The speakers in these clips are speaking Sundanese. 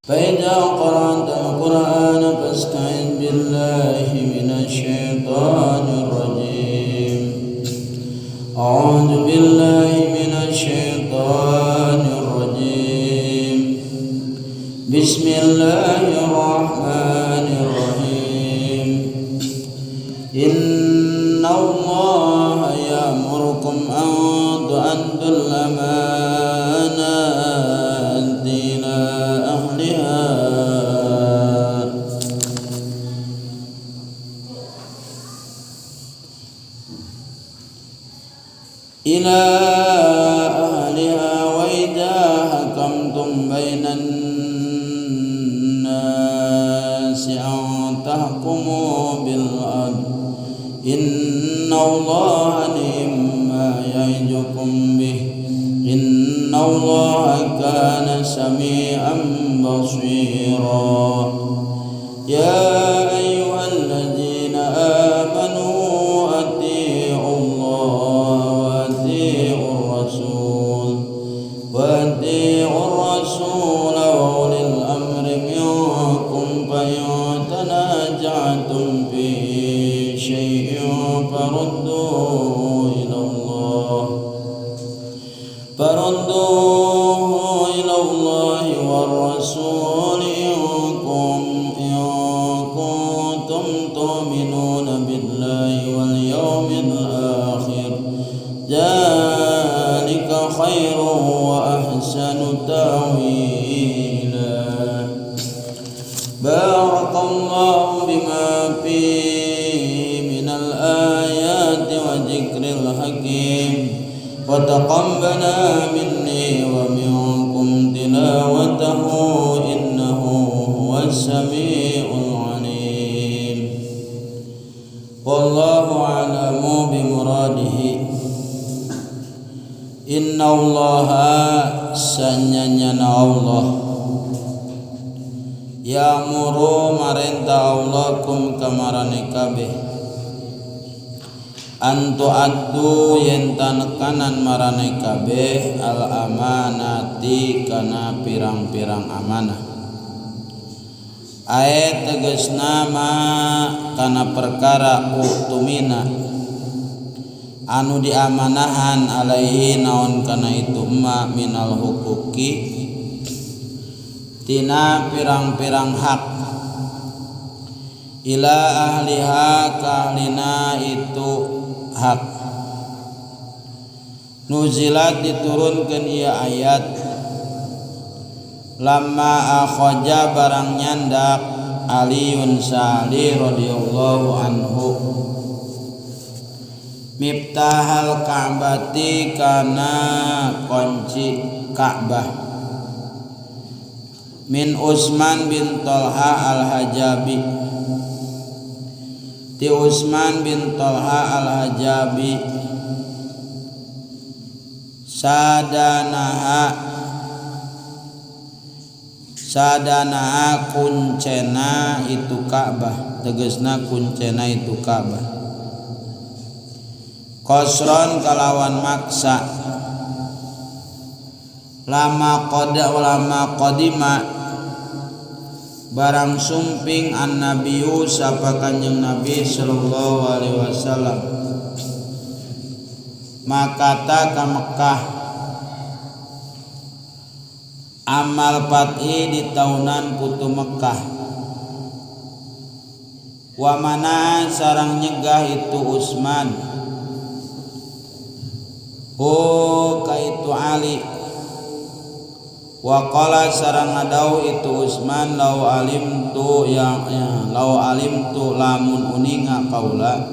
فإذا قرأت القرآن فاستعذ بالله من الشيطان الرجيم. أعوذ بالله من الشيطان الرجيم. بسم الله الرحمن الرحيم. إن الله يأمركم أن تؤدوا الأمانات إلى أهلها. إلى أهلها وإذا حكمتم بين الناس أن تحكموا بالعدل إن الله نعم ما يعظكم به إن الله كان سميعا بصيرا. يا أيها الذين آمنوا أطيعوا الله وأطيعوا الرسول وأولي الأمر منكم، فإن تنازعتم في شيء فردوه إلى الله والرسول إن كنتم تؤمنون بالله واليوم الآخر، ذلك خير وأحسن تأويلا. بارك الله بما فيه من الآيات وذكر الحكيم، وتقبل مني ومنكم تلاوته، إنه هو السميع العليم. والله أعلم بمراده. إن الله sanyanyana Allah يأمر marenta Allah كم kamarane kabeh أن تؤدوا yen tanekanan marane kabeh الأمانات kana pirang-pirang amanah أي tegesna ما kana perkara اؤتمن anu diamanahan عليه naon kana itu ما من الحقوق tina pirang-pirang hak إلى أهلها ka ahlina itu hak. نزلت diturunkan ieu ayat لما أخذ barang nyandak علي Ali رضي الله عنه مفتاح الكعبة kana kunci Ka'bah من عثمان bin Talha al-Hajabi ti Utsman bin Talha al-Hajabi صادناها صادناها kuncena itu Ka'bah, tegesna kuncena itu Ka'bah قسرا kalawan maksa لما قدم barang sumping النبي sapa Kanjeng Nabi صلى الله عليه وسلم مكة ka Mekah عام الفتح di tahunan Futuh Mekah ومنع sareng nyegah itu Utsman ه ka itu Ali وقال sareng ngadawuh itu Utsman لو علمت yang ya, لو علمت lamun uninga kaula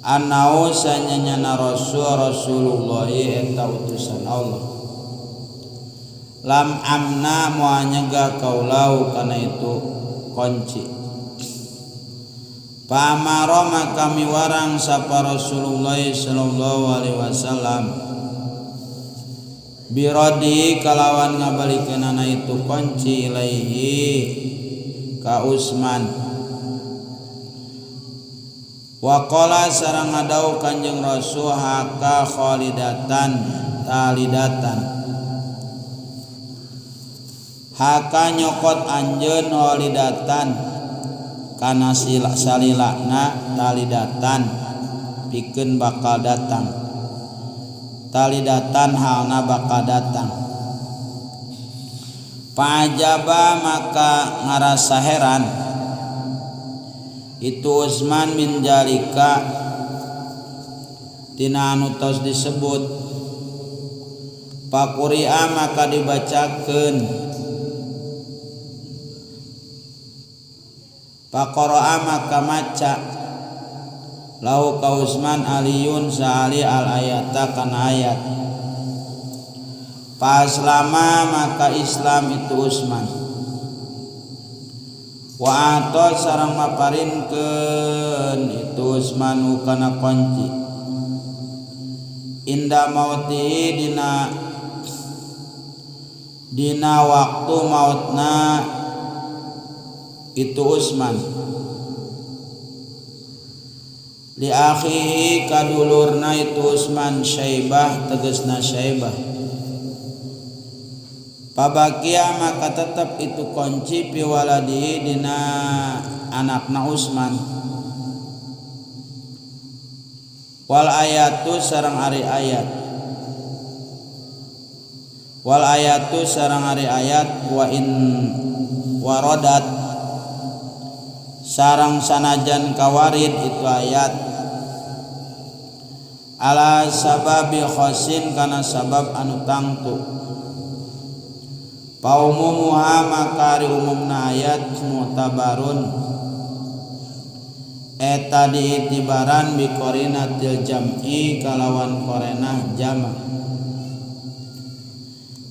أنه sanyanyana Rasulullah eta utusan Allah لم أمنع moal nyegah kaula ه kana itu kunci. فأمر maka miwarang sapa Rasulullah صلى الله عليه وسلم برده kalawan ngabalikeunana itu kunci إليه ka Utsman. وقال sareng ngadawuh Kanjeng Rasul هاك خالدة خالدة. Haka nyokot anjeun walidatan kana salilana talidatan pikeun bakal datang talidatan halna bakal datang. Pajaba maka ngarasa heran itu Utsman min jalika tina anu tos disebut. Pakuria maka dibacakeun Pakoroa maka maca lahu ka Utsman aliyun saali al ayata kana ayat. Paslama maka Islam itu Utsman. Wa ato sareng maparinkeun itu Utsman kana kunci. Inda mautihi dina waktu mautna itu Utsman li akhihi kadulurna itu Utsman Syaibah tegasna Syaibah. Pabakia maka tetap itu kunci piwaladi dina anakna Utsman. Wal ayatu sareng ari ayat wal ayatu sareng ari ayat wa in warodat sarang sanajan kawarid itu ayat ala sababi khosin kana sabab anu tangtu. Paumumuha maka ari umumna ayat mu'tabarun eta diitibaran biqorinatil jam'i kalawan korenah jama.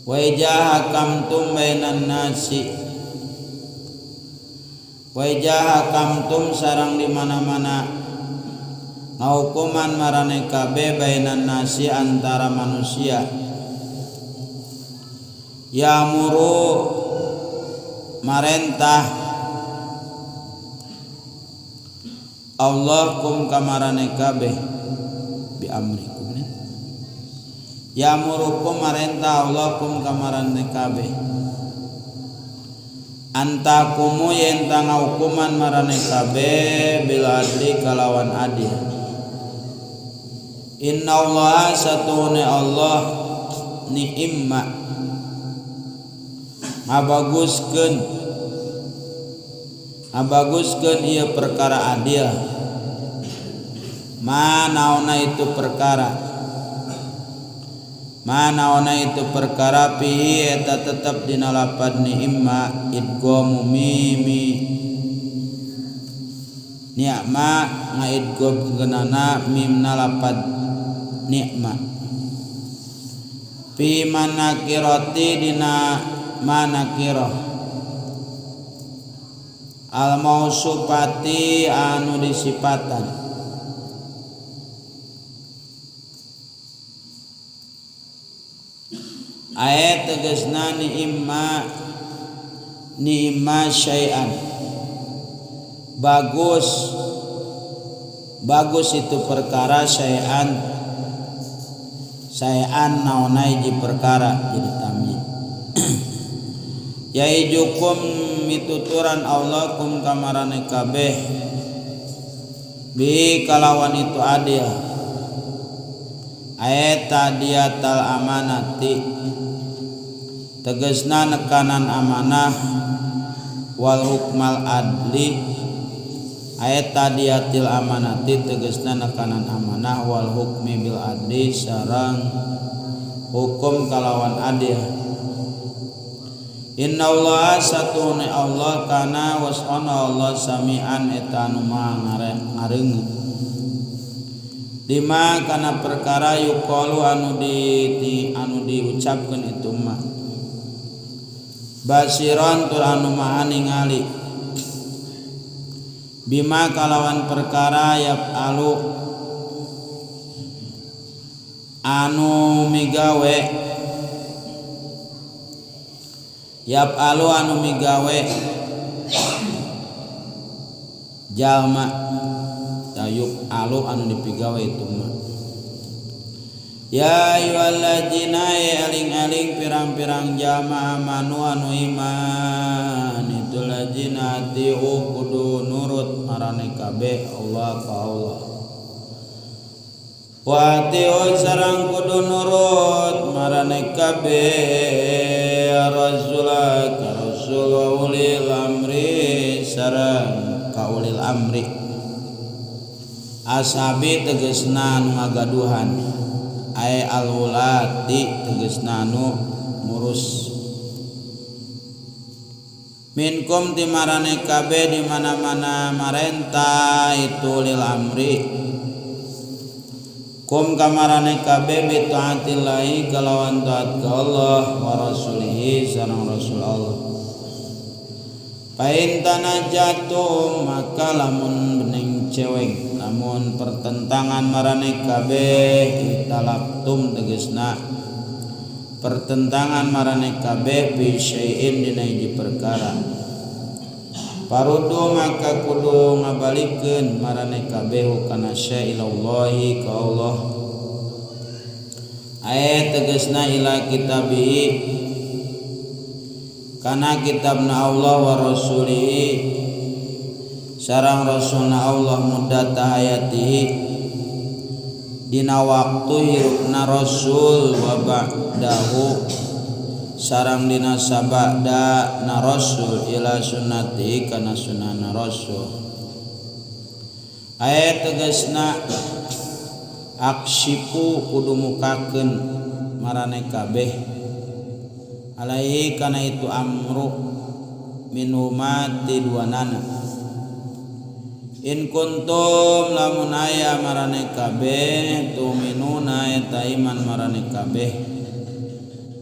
Wa ija hakamtum bainan nasi wa ija hakamtum sarang di mana-mana ngahukuman marane kabeh bainan nasi antara manusia. Ya'muru marentah Allah kum kamarane kabeh bi amrikum ya. Ya'murukum marentah Allah kum kamarane kabeh antakumu yen tangahukuman marane kabeh bil adli kalawan adil. Innallaha satune Allah ni'imma ngabaguskeun ieu perkara adil. Manaona itu perkara manaona itu perkara pihi eta tetep dina lapad ni'imma idghamu mimi ni'ma ngaidgham geunana mimna lapad ni'ma fi manakirati dina manakirah al mausufati anu disipatan. Ayat tegasna ni'imma ni'imma syai'an bagus bagus itu perkara syai'an syai'an naona hiji perkara jadi tamyiz. Yaijukum mituturan Allah kum kamarane kabeh bi kalawan itu adil aeta diatal amanati tegasna nekanan amanah wal hukmal adli aeta diatil amanati tegasna nekanan amanah wal hukmi bil adli sareng hukum kalawan adil. Innallaha satune Allah kana wasana Allah samian eta anu maha ngareungeut lima kana perkara yuqalu anu diucapkeun itu mah basiron tur anu maha ningali bima kalawan perkara yafalu anu migawe yafalu anu migawe jalma tayub alu anu dipigawe itu mah. Ya ayyuhalladzina eling-eling pirang-pirang jamaah manu anu iman itu ladzina atiu kudu nurut marane kabeh Allah ka Allah wa atiu sareng kudu nurut marane kabeh rasula ka rasul wa ulil amri sareng ka ulil amri ashabi tegesna anu ngagaduhan ay al-wulati tegesna anu ngurus minkum ti marane kabeh di mana-mana marenta itu lil amri kum kamarane kabeh bi taatillahi kalawan taat ka Allah wa rasulihi sareng rasul Allah. Pain tanajatum maka lamun bening ceweng lamun pertentangan marane kabeh italabtum tegesna pertentangan marane kabeh bi syai'in dina hiji perkara parudu maka kudu ngabalikeun marane kabeh kana syai' ilallahi ka Allah ayat tegesna ila kitabihi kana kitabna Allah wa rasulihi sareng rasulna Allah muddata hayatihi dina waktu hirupna rasul wa ba'dahu sareng dina sabada na rasul ila sunnati kana sunnahna rasul ayat tegasna aksipu kudu mukakeun marane kabeh alaihi kana itu amru minhuma ti duanana in kuntum lamun aya marane kabeh tuminuna eta iman marane kabeh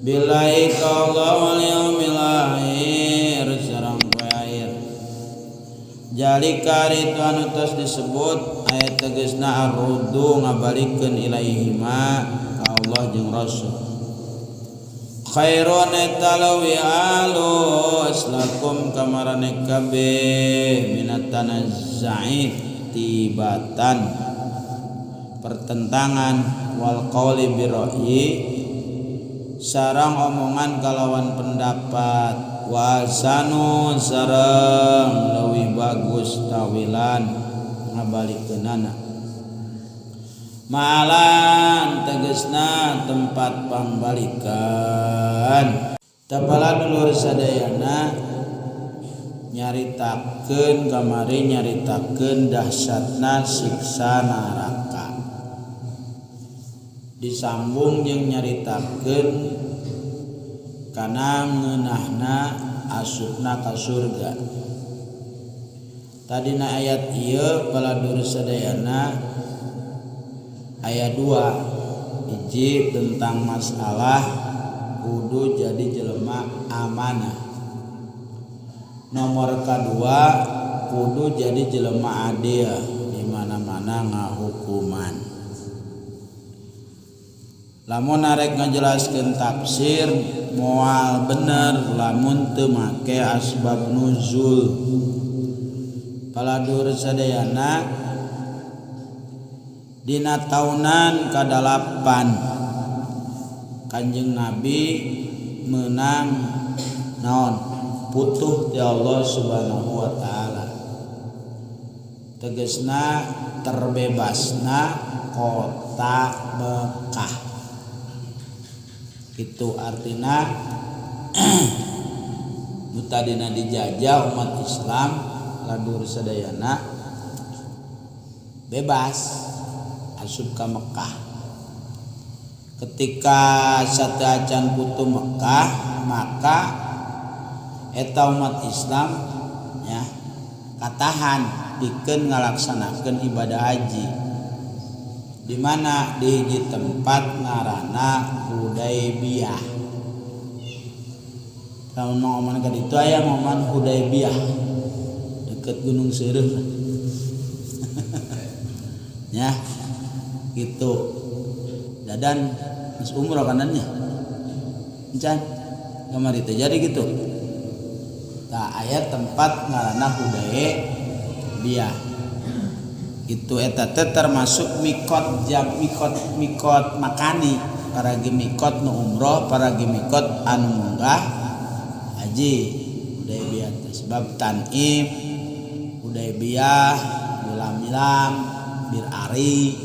billahi ka Allah wal yaumil akhir sareng poe akhir jalika itu anu tos disebut ayat tegasna arrudu ngabalikeun ilaihima ka Allah jeung Rasul khairun eta leuwih alus lakum kamarane kabeh minat tanazza'i tibatan pertentangan wal qauli birra'yi sareng omongan kalawan pendapat wa sanu sareng leuwih bagus tawilan ngabalikeunana malan tegesna tempat pangbalikan. Tapala dulur sadayana nyaritakeun kamari nyaritakeun dahsyatna siksa neraka disambung jeung nyaritakeun kana ngeunahna asupna ka surga. Tadina ayat ieu paladur sadayana ayat 2 hiji tentang masalah kudu jadi jelema amanah. Nomor kedua kudu jadi jelema adil di mana-mana ngahukuman. Lamun arek ngajelaskeun tafsir moal bener lamun teu make asbab nuzul. Paladur sadayana dina taunan ka-8 Kanjeng Nabi menang naon putuh ti Allah Subhanahu wa taala. Tegesna terbebasna kota Mekah. Itu artina nu tadina dijajah umat Islam ladur sadayana bebas asup ka Mekah. Ketika sateuacan putu Mekah maka eta umat Islam ya katahan pikeun ngalaksanakeun ibadah haji di mana di hiji tempat ngaranna Hudaybiyah. Lamun ngomongan ka ditu aya ngomongan Hudaybiyah deket Gunung Seureuh. Ya gitu. Dadan geus umroh kanannya. Encan kamari teh jadi gitu. Tah aya tempat ngaranna Hudaybiyah. Itu eta teh termasuk mikot jam mikot mikot makani paragi mikot nu umroh, paragi mikot anu munggah haji Hudaybiyah teh. Sebab Tan'im, Hudaybiyah, Milam-milam, Bir Ari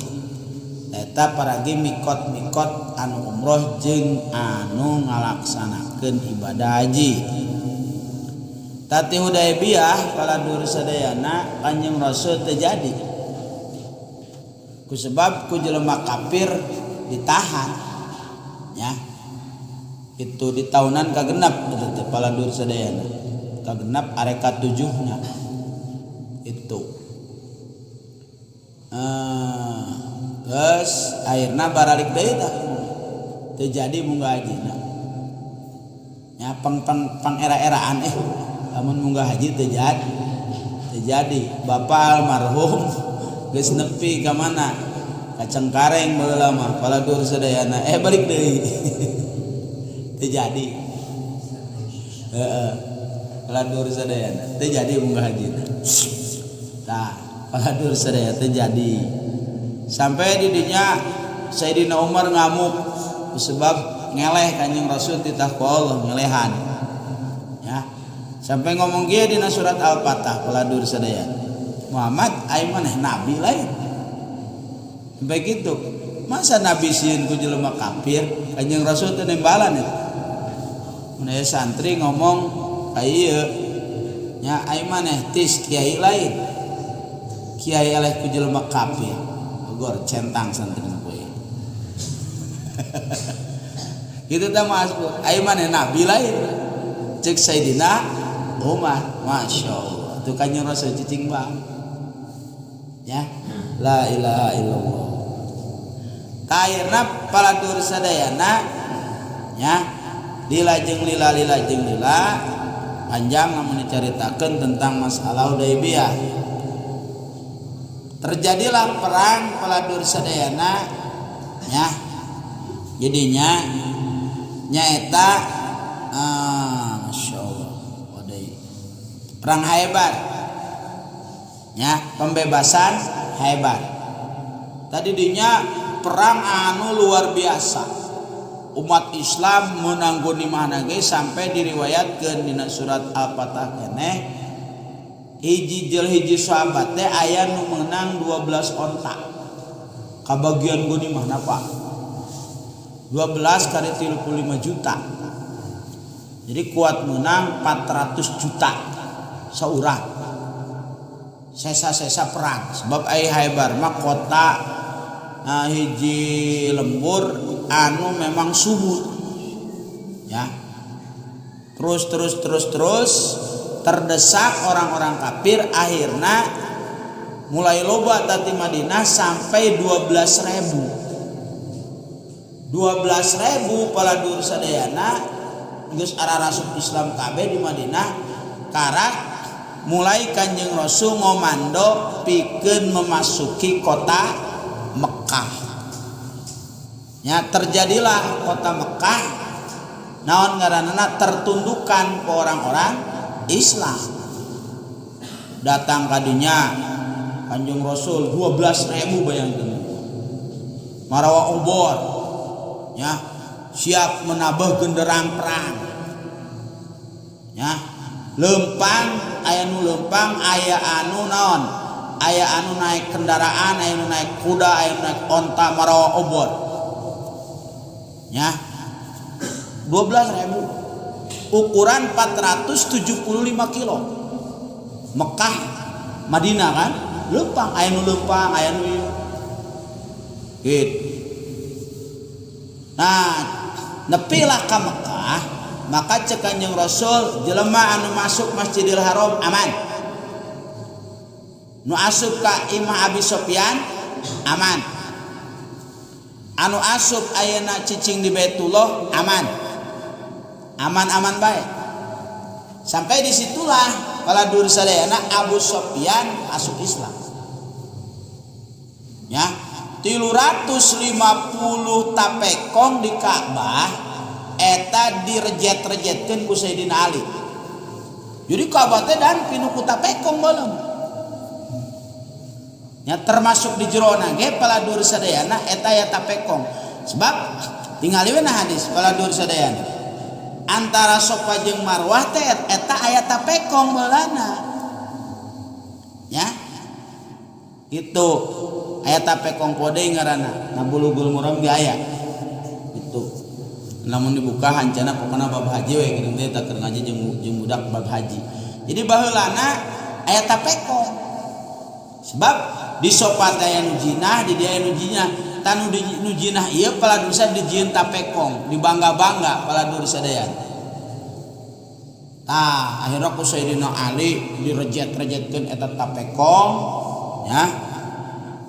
eta paragi mikot-mikot anu umroh jeung anu ngalaksanakeun ibadah haji. Tati Hudaybiyah paladur sadayana Kanjeng Rasul terjadi ku sebab ku jelema kafir ditahan ya. Itu di tahunan kagenap eta teh paladur sadayana kagenap areka tujuhna itu. Geus akhirna baralik deui tah teu jadi munggah hajina nya, pang pang pang era-eraan lamun munggah haji teu jadi, teu jadi. Bapak almarhum geus nepi ka mana, ka Cengkareng baheula mah paladur sadayana, balik deui teu jadi. Heeh, paladur sadayana teu jadi munggah hajina. Tah paladur sadaya teu jadi sampai di dinya Sayyidina Umar ngamuk sebab ngeleh Kanjeng Rasul titah ku Allah ngelehan ya, sampai ngomong kieu dina surat Al-Fatah paladur sadaya, Muhammad ai maneh nabi lain sampai gitu, masa nabi sieun ku jelema kafir. Kanjeng Rasul teh nembalan eta. Mun aya santri ngomong ka ieu nya, ai maneh tis kiai lain, kiai eleh ku jelema kafir, gor centang santri kowe gitu teh. Mas ai maneh nabi lain, cek Sayyidina Umar. Masya Allah, itu Kanjeng Rasul cicing bang ya, la ilaha illallah. Akhirna paladur sadayana ya, lila jeung lila, lila jeung lila, panjang lamun dicaritakeun tentang masalah Hudaybiyah. Terjadilah perang paladur sadayana ya, jadinya nyaeta Masya Allah, perang Khaibar ya, pembebasan Khaibar. Tadi dinya perang anu luar biasa, umat Islam menang ghanimah ge sampai diriwayatkeun dina surat Al-Fatah keneh, hiji jel hiji sahabat teh aya nu menang 12 onta kabagian ghanimah. Pak, 12 kali 35 juta, jadi kuat menang 400 juta seorang. Sesa-sesa perang sebab ai Khaibar mah kota hiji lembur anu memang subur ya. Terus terus terus terus terdesak orang-orang kafir, akhirnya mulai loba tati Madinah sampai 12 ribu, 12 ribu paladur sadayana geus ararasup Islam kabeh di Madinah. Karak mulai Kanjeng Rasul ngomando pikeun memasuki kota Mekah ya. Terjadilah kota Mekah naon ngaranana tertundukan ke orang-orang Islam. Datang kadinya Kanjeng Rasul 12 ribu, bayangkan, marawa obor ya, siap menabah genderang perang ya. Lempang aya nu lempang, aya anu naon, aya anu naik kendaraan, aya anu naik kuda, aya anu naik onta, marawa obor ya. 12 ribu, ukuran 475 kilo Mekah Madinah kan lempang, aya nu lempang, aya nu ieu gitu. Nah, nepilah ka Mekah, maka cek Kanjeng Rasul, jelema anu masuk Masjidil Haram aman, nu asup ka imah Abi Sofyan aman, anu asup ayeuna cicing di Baitullah aman, aman-aman baik. Sampai disitulah paladur sadayana Abu Sofyan asup Islam ya. 350 tapekong di Ka'bah eta direjet-rejetkeun ku Sayyidina Ali. Jadi Ka'bah teh dan pinuh ku tapekong belum. Nya termasuk di jerona ge paladur sadayana eta aya tapekong. Sebab tingali we na hadis paladur sadayana. Antara Sofa jeung Marwah teh eta aya tapekong baheulana. Ya. Itu aya tapekong pode ngaranna. Na Bulughul Maram ge aya. Itu. Lamun dibuka hancana pokona bab haji we geuning teh keur ngaji jeung budak bab haji. Jadi baheulana aya tapekong. Sebab di Sofa teh aya nu jinah, di dieu aya nu jinah. Tah nu jinah ieu paladur dijieun tapekong, dibangga-bangga paladur sadayana. Tah akhirna ku Sayyidina Ali direjet-rejetkeun eta tapekong ya.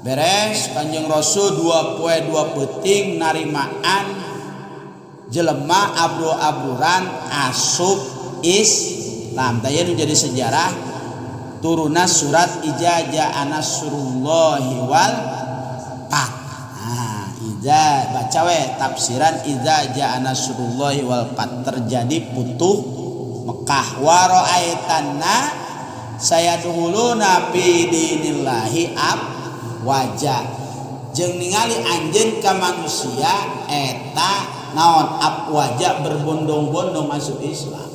Beres Kanjeng Rasul 2 poe 2 peuting narimaan jelema abru-abruran asup Islam. Tah ieu nu jadi sejarah turunna surat Iza jaa nasrullahi wal fath. Nah, iza baca we tafsiran iza jaa nasrullahi wal fath terjadi putuh Mekah wa ra'aitanna sayadkhuluna fi dinillahi afwaja. Jeung ningali anjeun ka manusia eta naon afwaja berbondong-bondong masuk Islam.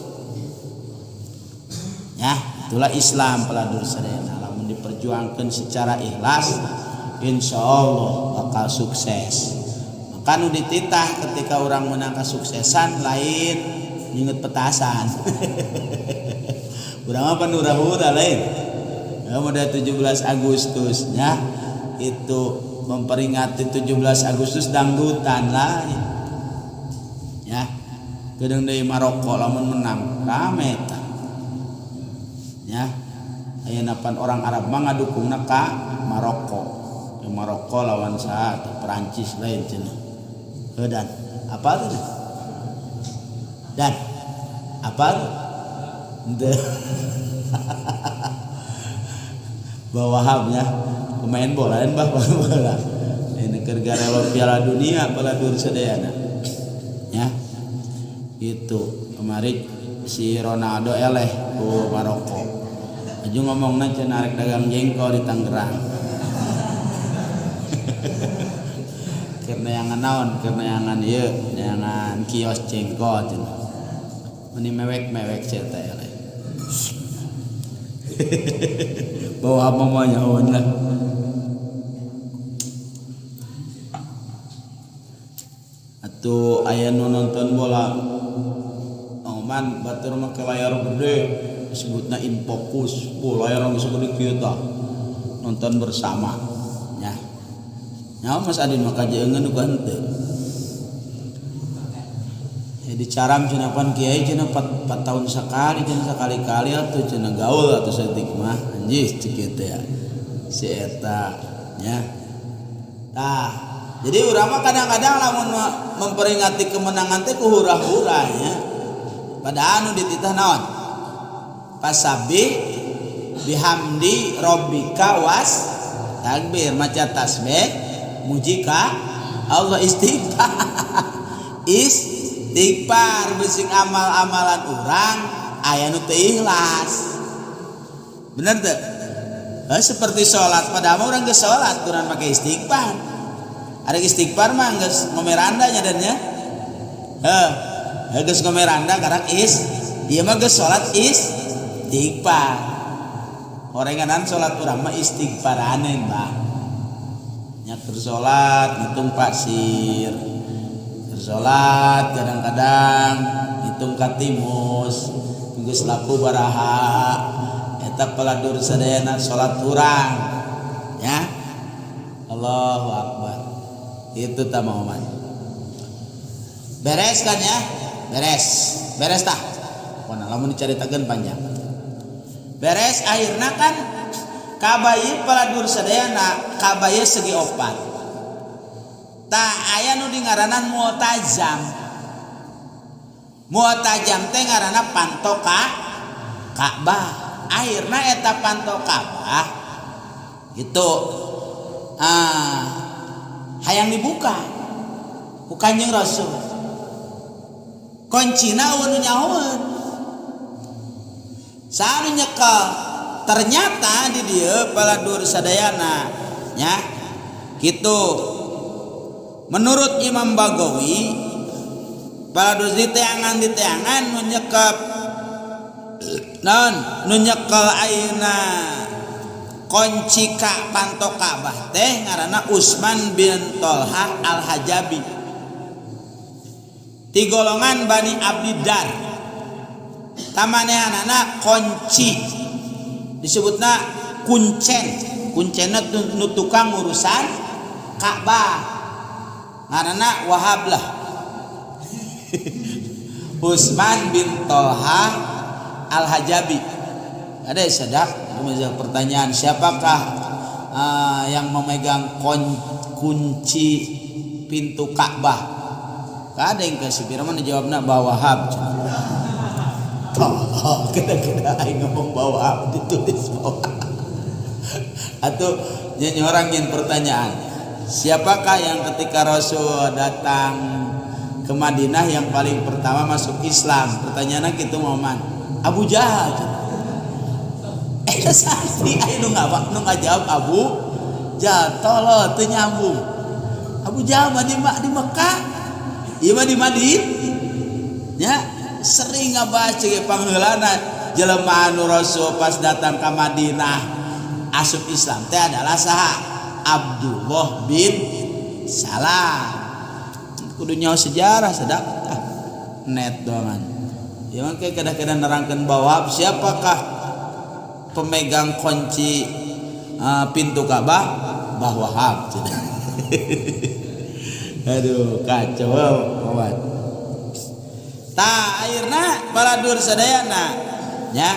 Ya, itulah Islam peladur sadayana. Lamun diperjuangkan secara ikhlas insyaallah bakal sukses. Maka nu dititah ketika orang menang kesuksesan lain nyinget petasan. Urang mah panurah-hura lain. Ya, model 17 Agustus nya itu memperingati 17 Agustus dangdutan lain. Ya. Kedeung deui Maroko lamun menang rame tah. Ya. Ayeuna pan orang Arab mah ngadukungna ka Maroko. Ya, Maroko lawan saha tah Perancis lain cenah. Heuh dan apa tuh? Dan apa tuh? Henteu. Bawahabnya pemain bola lain bah bola. Ini keur garelo Piala Dunia paladur sadayana. Ya. Itu kemarin si Ronaldo eleh ku Maroko. Aju ngomongna cenah arek dagang jengkol di Tangerang. Keur neangan naon? Keur neangan ieu, neangan kios jengkol cenah. Meni mewek-mewek sia teh eleh. Bawa apa mah nyahoan lah. Atuh aya nu nonton bola. Oman batur mah ke layar gede disebutna infokus. Oh, layar geus gede kieu tah. Nonton bersama nya. Nyaho Mas Adin mah kajeungeun uga henteu. Ya dicaram cenah pan kiai cenah 4 tahun sekali cenah sekali-kali atuh cenah gaul atuh saeutik mah anjis cek kieu teh ya. Si eta nya. Tah, jadi urang mah kadang-kadang lamun memperingati kemenangan teh ku hura-hura nya. Padahal anu dititah naon? Pasabih bihamdi rabbika was takbir, maca tasbih muji ka Allah, istighfar. Istighfar besing amal-amalan urang aya nu teu ikhlas. Bener teu? Seperti salat, padahal mah urang geus salat kurang make istighfar. Ada istighfar mah geus ngomeranda nya dan nya. Heuh, geus ngomeranda karak is, ieu mah geus salat istighfar. Orenganan salat urang mah istighfaraneun, Bah. Nya keur salat ngitung pasir. Keur salat kadang-kadang ngitung katimus, geus laku baraha. Eta peladur sadayana salat urang. Ya. Allahu akbar. Itu tah Muhammad. Beres kan ya? Beres. Beres tah. Pokona lamun dicaritakeun panjang. Beres akhirna kan kabayi peladur sadayana kabayi segi opat. Tah aya nu dingaranan multazam. Multazam teh ngaranna panto Ka'bah. Akhirna eta panto Ka'bah gitu. Hayang dibuka ku Kanjeng Rasul. Kuncina eueuh nu nyahoeun. Saha nu nyekel? Ternyata di dieu paladur sadayana Ya gitu. Menurut Imam Bagawi para diteangan nu nyekep non nu nyekel ayeuna kunci ka panto Ka'bah teh ngaranna Utsman bin Tolhah Al-Hajabi ti golongan Bani Abdidar. Tamanehanana kunci disebutna kuncen, kuncenna nu tukang urusan Ka'bah ngaranna Wahab lah. Utsman bin Tolhah Al-Hajabi. Ada sedap pertanyaan, siapakah yang memegang kunci pintu Ka'bah? Ada yang kasih firman dijawabna Wahab. Tolong kena-kena aing ngomong Wahab ditulis Wahab. Atau nyanyi orang yang pertanyaan, siapakah yang ketika Rasul datang ke Madinah yang paling pertama masuk Islam? Pertanyaannya gitu moman. Abu Jahal. Santri ayo nu jawab Abu Jahal. Tolong teu nyambung. Abu Jahal mah di Mekah. Ieu mah di Madinah. Ya, sering ngabaca ge pangheulana jelema anu Rasul pas datang ke Madinah asup Islam teh adalah saha? Abdullah bin Salam. Kudu nyaho sejarah sedap ah, net doangan. Ya mah kadang-kadang nerangkeun bahwa siapakah pemegang kunci pintu Ka'bah? Bah Wahab. Aduh, kacau kawan. Ta akhirna baladur sadayana ya.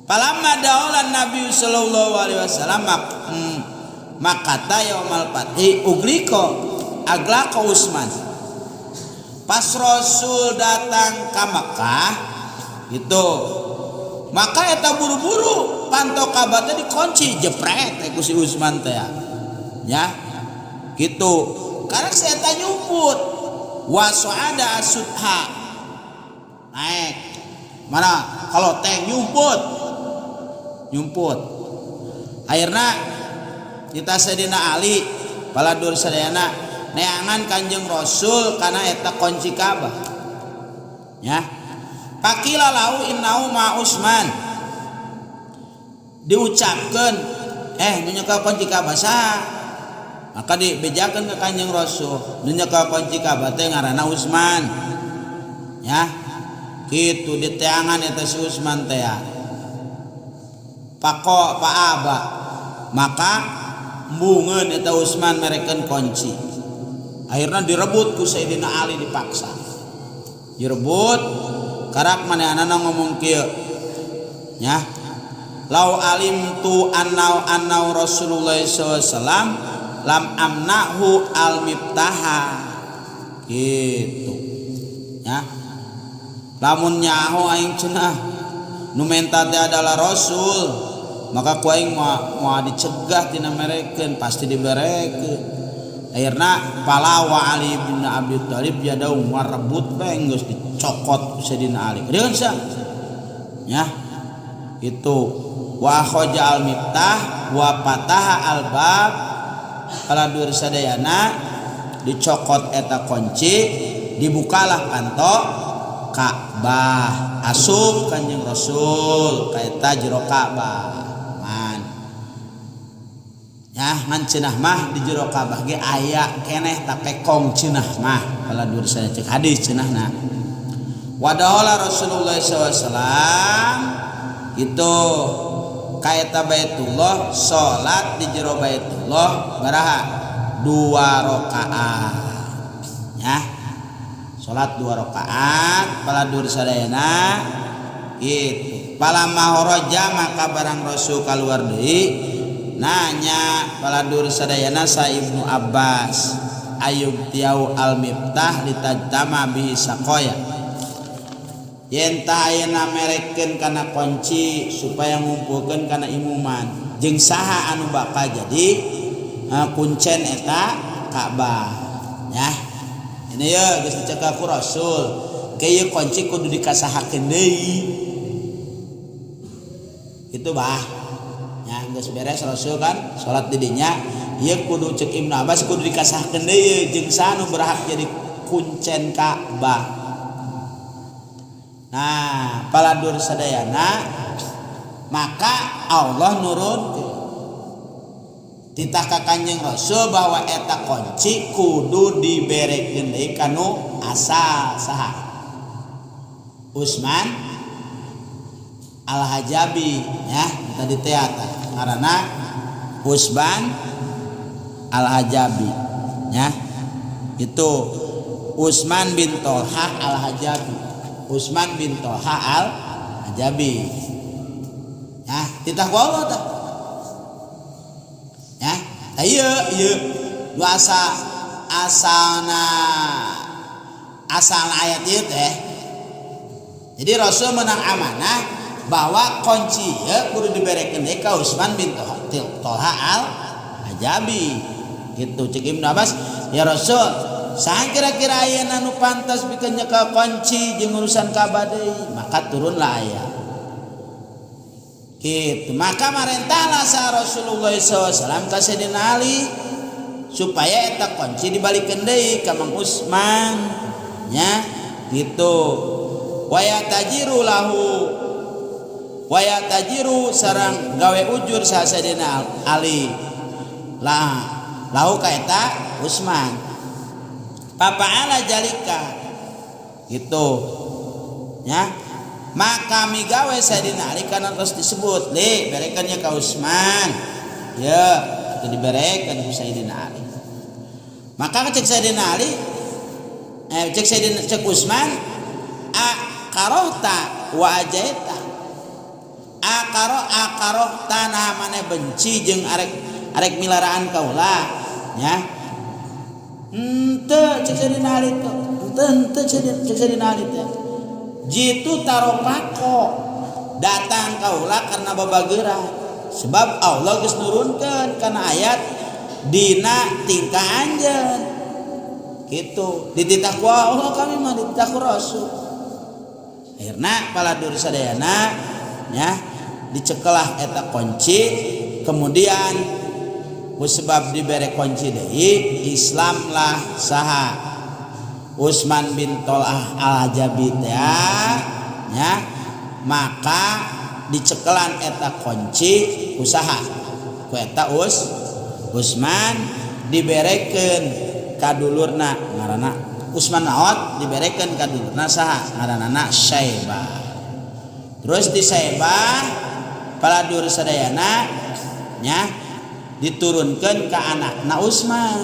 Palamma daulan Nabi sallallahu alaihi wasallam makata yaumal fathi ugliko aglaqo Utsman. Pas Rasul datang ke Mekah gitu, maka eta buru-buru panto Ka'bah teh dikunci jepret teh ku si Utsman teh ya gitu. Karena saya nyumput wasoada asudha naik mana kalau teh nyumput nyumput. Akhirnya kita Sayyidina Ali paladur sadayana neangan Kanjeng Rasul karena eta kunci Ka'bah ya. Pakila lau innau ma Utsman, diucapkan nu nyekel kunci Ka'bah saha? Maka dibejakeun ke Kanjeng Rasul, nu nyekel kunci Ka'bah teh ngaranna Utsman ya. Kitu diteangan eta si Utsman teh pako Pak Aba, maka embungeun eta Utsman merekeun kunci. Akhirnya direbut ku Sayyidina Ali, dipaksa direbut. Karak manehanana ngomong kieu ya, lau alim tu annau annau Rasulullah SAW lam amnahu al miftaha gitu ya. Lamun nyaho aing cenah nu menta teh adalah Rasul, maka ku aing moal dicegah tina merekeun, pasti diberekeun. Akhirna palawa Ali bin Abi Thalib yadau warebut bae, geus dicokot ku Sayyidina Ali. Deun sa ya itu wa akhoja al miftah wa fataha al bab. Kaladur sadayana dicokot eta kunci, dibukalah panto Ka'bah, asup Kanjeng Rasul ka eta jero Ka'bah. Man ya ngan cenah mah di jero Ka'bah ge aya keneh tapekong cenah mah kaladur sadaya cek hadis cenahna. Wadahala Rasulullah SAW itu kaeta Baitullah, salat di jero Baitullah baraha 2 rakaat ya, salat 2 rakaat paladur sadayana gitu. Palamma kharaja maka barang Rasul keluar deui nanya paladur sadayana sa Ibnu Abbas ayub tiau al miftah litajtama bihi saqaya, yen ta ayeuna merekeun kana kunci supaya ngumpulkeun kana imuman jeung saha anu bakal jadi kuncen eta Ka'bah ya. Ini ya geus dicekal ku Rasul ke ieu kunci kudu dikasahakeun deui itu bah Nya geus beres Rasul kan salat di dinya ieu kudu cek Ibnu Abbas kudu dikasahkeun deui jeung saha nu berhak jadi kuncen Ka'bah. Nah, paladur sadayana maka Allah nurunkeun titah ka Kanjeng Rasul bahwa eta kunci kudu diberekeun deui kanu asal saha Usman Al-Hajabi ya tadi teh ngaranna Usman Al-Hajabi ya itu Usman bin Tolha Al-Hajabi Usman bin Tolha Al-Hajabi ya titah ku Allah tah ya ieu ieu nu asa asalna asal ayat ieu teh. Jadi Rasul menang amanah bahwa kunci ieu kudu diberekeun deui ka Usman bin Tolha Al-Hajabi gitu. Cek Ibnu Abbas, ya Rasul, saha kira-kira ayeuna nu pantas pikeun nyekel kunci jeung urusan Ka'bah deui? Maka turunlah ayat gitu. Maka marentahlah sa Rasulullah SAW ka Sayyidina Ali supaya eta kunci dibalikeun deui ka Mang Usman nya gitu. Waya tajiru lahu waya tajiru sareng gawe ujur sa Sayyidina Ali lah lahu ka eta Usman papaala jalika gitu ya. Maka migawe Sayyidina Ali karena terus disebut li berekannya ka Usman ya itu diberekan ku Sayyidina Ali. Maka cek Sayyidina Ali cek Sayyidina cek Usman a karohta wa ajaita akaro akarohta nah maneh benci jeung arek arek milaraan kaula ya henteu cek Sayyidina Ali teh henteu henteu cek Sayyidina Ali teh jitu taropako datang kaula karena babageura sebab Allah geus nurunkeun kana ayat dina tingkah anjeun gitu dititah ku Allah kami mah dititah ku Rasul. Akhirna paladur sadayana nya dicekelah eta kunci kemudian ku sebab dibere kunci deui Islam lah saha Usman bin Tolhah Al-Hajabi teh ya maka dicekelan eta kunci usaha ku eta Usman diberekeun ka dulurna ngaranna Usman naot diberekeun ka dulurna saha ngaranna Syaibah. Terus di Syaibah paladur sadayana nya diturunkeun ka anakna Usman.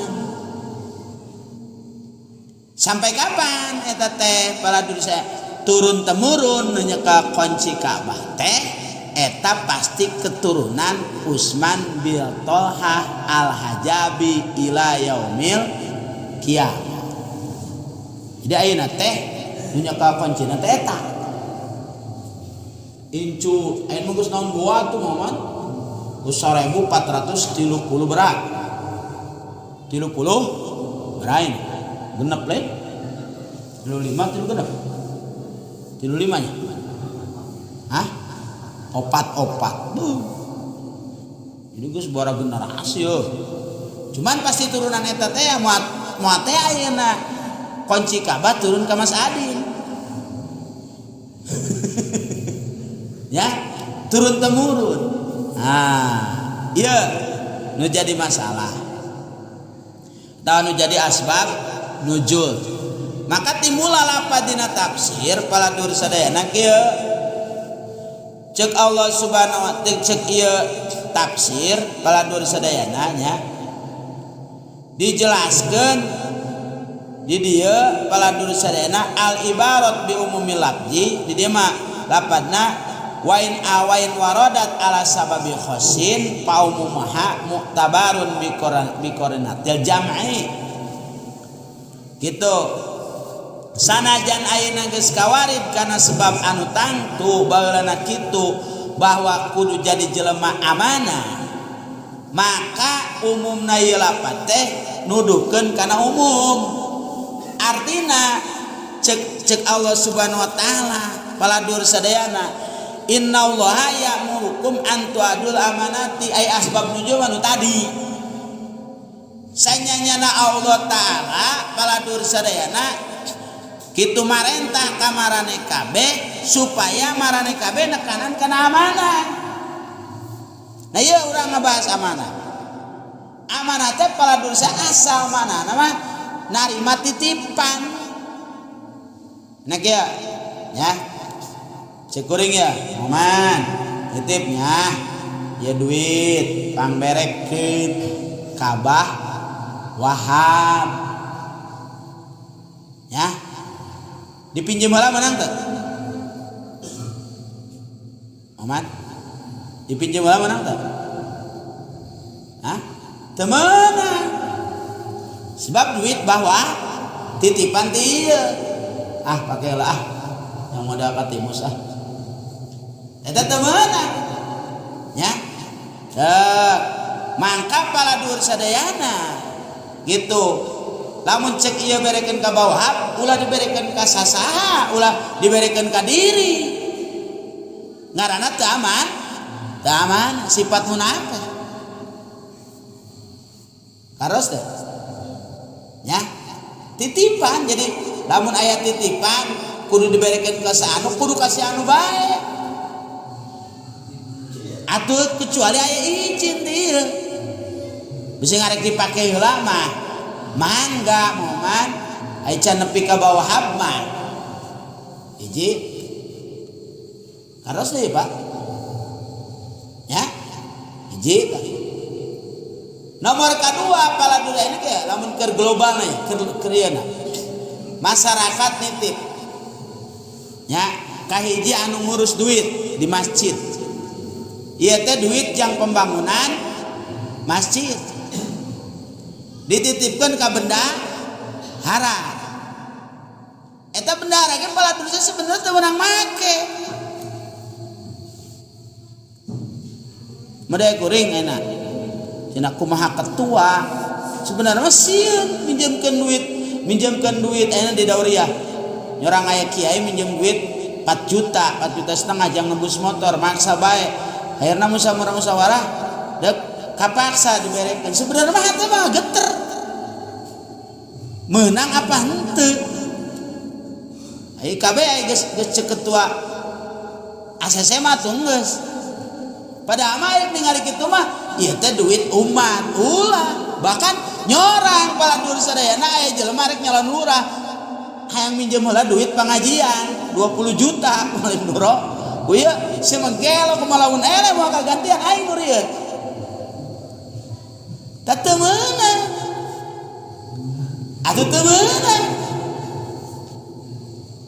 Sampai kapan eta teh paladur saya turun temurun nyekel kunci Ka'bah teh eta pasti keturunan Usman bin Tolhah Al-Hajabi ila yaumil kiamah. Jadi ayeuna teh nu nyekel kuncina teh eta. Incu ayeuna mah geus naon goa tuh Maman? Geus 1430 berat. 30 berain. Genep lain 35 tilu genep 35 nya hah opat-opat buh jadi geus bara generasi yo cuman pasti turunan eta teh ya moal moal teh ayeuna kunci Ka'bah turun ka Mas Adin ya turun temurun. Nah ieu nu jadi masalah atawa nu jadi asbab nujul. Maka timbullah lapad dina tafsir paladur sadayana kieu cek Allah subhanahu wa ta'ala cek ieu tafsir paladur sadayana nya dijelaskeun di dieu paladur sadayana al ibarat bi umumil lafzi di dieu mah lapadna wain awain warodat ala sababi khosin pa umumaha mu'tabarun bi qarinatil jam'i gitu. Sanajan ayeuna geus kawarid kana sebab anu tangtu baheulana kitu bahwa kudu jadi jelema amanah maka umumna ieu lapat teh nuduhkeun kana umum. Artina cek cek Allah subhanahu wa taala paladur sadayana Innallaha ya'murukum an tu'adul amanati ay asbab nuzul anu tadi. Sanyanyana Allah Ta'ala paladur sadayana kitu marentah ka marane kabeh supaya marane kabeh nekanan kana amanah. Nah ieu urang ngabahas amanah. Amanah teh paladur asal manana mah narima titipan. Nah kieu ya. Cek kuring ya, moman titipnya ya duit pangberekeun kabah Wahab ya dipinjem heula menang teu moman dipinjem heula menang teu hah teu meunang sebab duit bahwa titipan ti ieu ah pake heula ah yang modal katimus ah eta teu meunang nya mangka paladur sadayana gitu lamun cek ieu berekeun ka bawah ulah diberekeun ka sasaha ulah diberekeun ka diri ngaranna teu aman sifat munafik karos teh nya titipan jadi lamun aya titipan kudu diberekeun ka saanu kudu kasih anu bae atuh kecuali aya izin teh ieu bisa ngarek dipake heula mah mangga moman aya can nepi ka bawah mah hiji karos deui Pak ya hiji nomor kedua pala dua ini kayak lamun keur global nih keur ieu masyarakat nitip ya kahiji anu ngurus duit di masjid ieu teh duit jang pembangunan masjid dititipkan ka bendahara eta bendahara ge pala dulu sebenarnya teu meunang make Made kuring enak cenah kumaha ketua sebenarnya mah sieun minjemkeun duit ayeuna di Dauriah nyorang aya kiai minjem duit 4 juta 4 juta setengah jang nebus motor maksa bae akhirna musyawarah dek kapaksa diberekeun sebenarnya mah hate mah geter menang apa henteu ai kabeh ai geus geus cek ketua ACC mah tuh geus padahal mah rek ningali kitu mah ieu teh duit umat ulah bahkan nyorang pala dur sadayana aya jelema rek nyalon lurah hayang minjem heula duit pengajian 20 juta paling nuro ku ieu si mah gelo kumaha lamun eleh moal kagantian aing nu ieu tah teu meunang atuh teu meunang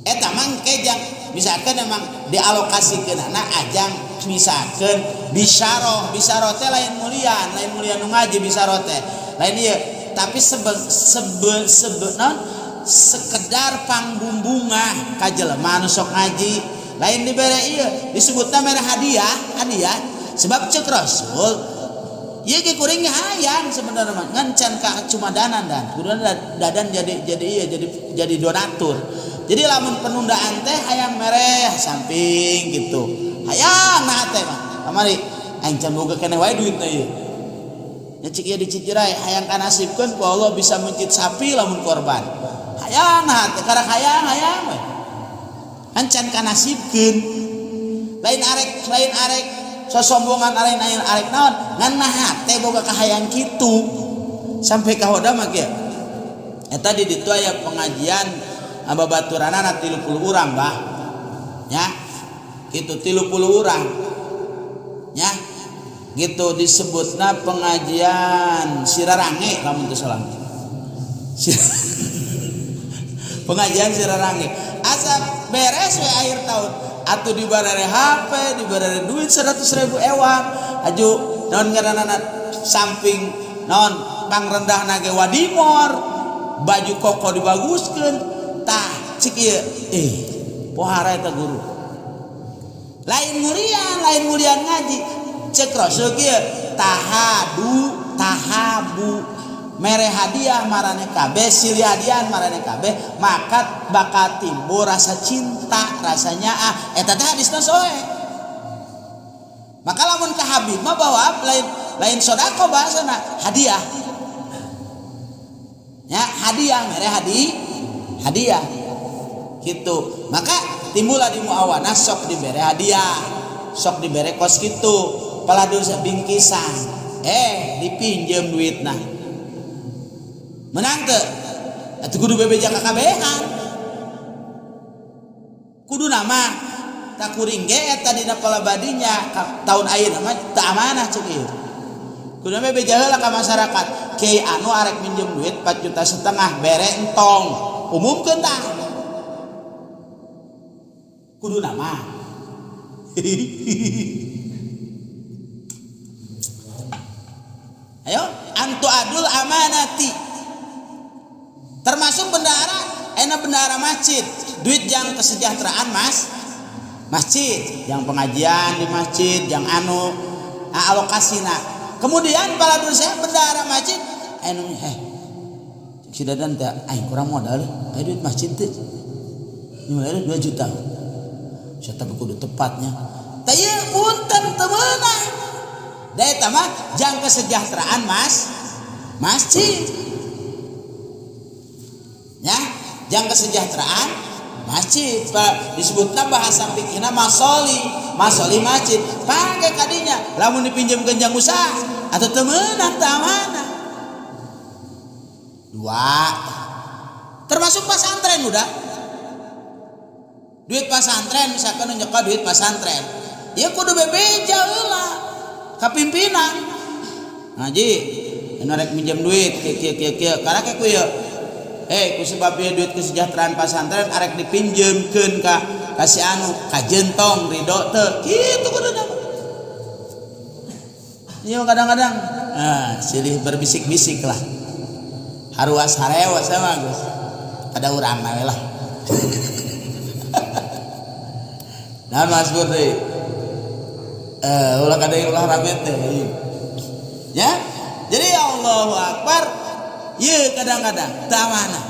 eta mah engke jang misalkan emang dialokasikeunana ajang misalkan bisaroh bisaroh teh lain mulian nu ngaji bisaroh teh lain ieu tapi sebe sebe sebe naon sekedar pangbumbungah ka jelema anu sok ngaji lain dibere ieu disebutna mere hadiah hadiah sebab cek Rasul ieu ge kuring hayang sebenarnya mah ngan can ka cumadanan dan kuduna dadan jadi ieu jadi donatur. Jadi lamun penundaan teh hayang mereh samping gitu. Hayang nah teh mah. Kamari aing can boga keneh wae duitna ieu. Nya cik ieu dicicirai hayang kanasibkeun ku Allah bisa mencit sapi lamun korban. Hayang nah teh karak hayang hayang we. Kan can kanasibkeun. Lain arek sosombongan lain arek naon ngan nah teh boga kahayang kitu. Sampai ka hoda mah kieu. Eta di ditu aya pengajian babaturanana 30 urang bah ya gitu 30 urang ya gitu disebutna pengajian Sirarange lamun teu salah pengajian Sirarange asa beres we akhir tahun atuh dibarere HP dibarere duit 100.000 ewang aju naon ngaranana samping naon pangrendahna ge wadimor baju koko dibaguskeun tah cik ieu pohara eta guru lain mulian ngaji cek Rasul kieu tahadu tahabu mere hadiah marane kabeh silih hadiah marane kabeh maka bakal timbul rasa cinta rasanya ah eta teh hadisna soe Maka lamun ka Habib mah bawa lain lain sodako bahasana, hadiah. Ya, hadiah mere hadiah. Gitu. Maka timbullah di muawanah sok dibere hadiah, sok dibere kos kitu, paladu bingkisan. Dipinjem duitna. Menang teu? Atuh kudu bebeja kakabehan. Kudu nama tak kuring ge eta dina palabadinya tahun ayeuna mah teu amanah ceuk ieu. Kudu bebeja heula ka masyarakat. Kiai anu arek minjem duit 4,5 juta bere entong. Umumkeun tah. Kudu nama. Ayo, antu adul amanati. Termasuk bendahara, enak bendahara masjid, duit jang kesejahteraan mas masjid, yang pengajian di masjid, yang anu alokasina. Kemudian pala dulu saya bendahara masjid, anu si Dadan teh aing kurang modal, aya duit masjid teh. Nilainya 2 juta. Saya tapi kudu tepatnya. Tah ieu punten teu meunang. Da eta mah jang kesejahteraan mas masjid. Ya, jang kesejahteraan masjid. Disebutna bahasa fikihna masoli, masoli masjid. Pake kadinya lamun dipinjamkeun jang usaha atau teu meunang teu amanah. Dua. Termasuk pasantren udah. Duit pasantren misalkan nyekel duit pasantren. Ya kudu bebeja heula ka pimpinan. Ngaji, anu rek minjem duit kieu kieu kieu karena ku ieu. Ku sebab ieu duit kesejahteraan pasantren arek dipinjemkeun ka si anu ka jentong ridho teu. Kitu kuduna. Ieu kadang-kadang silih berbisik-bisik lah. Haruas harewas sama Gus. Ada urang we lah. Nah Mas Pur deui. Ulah kada ulah rame teh. Ya. Jadi Allahu Akbar. Ieu kadang-kadang teu amanah.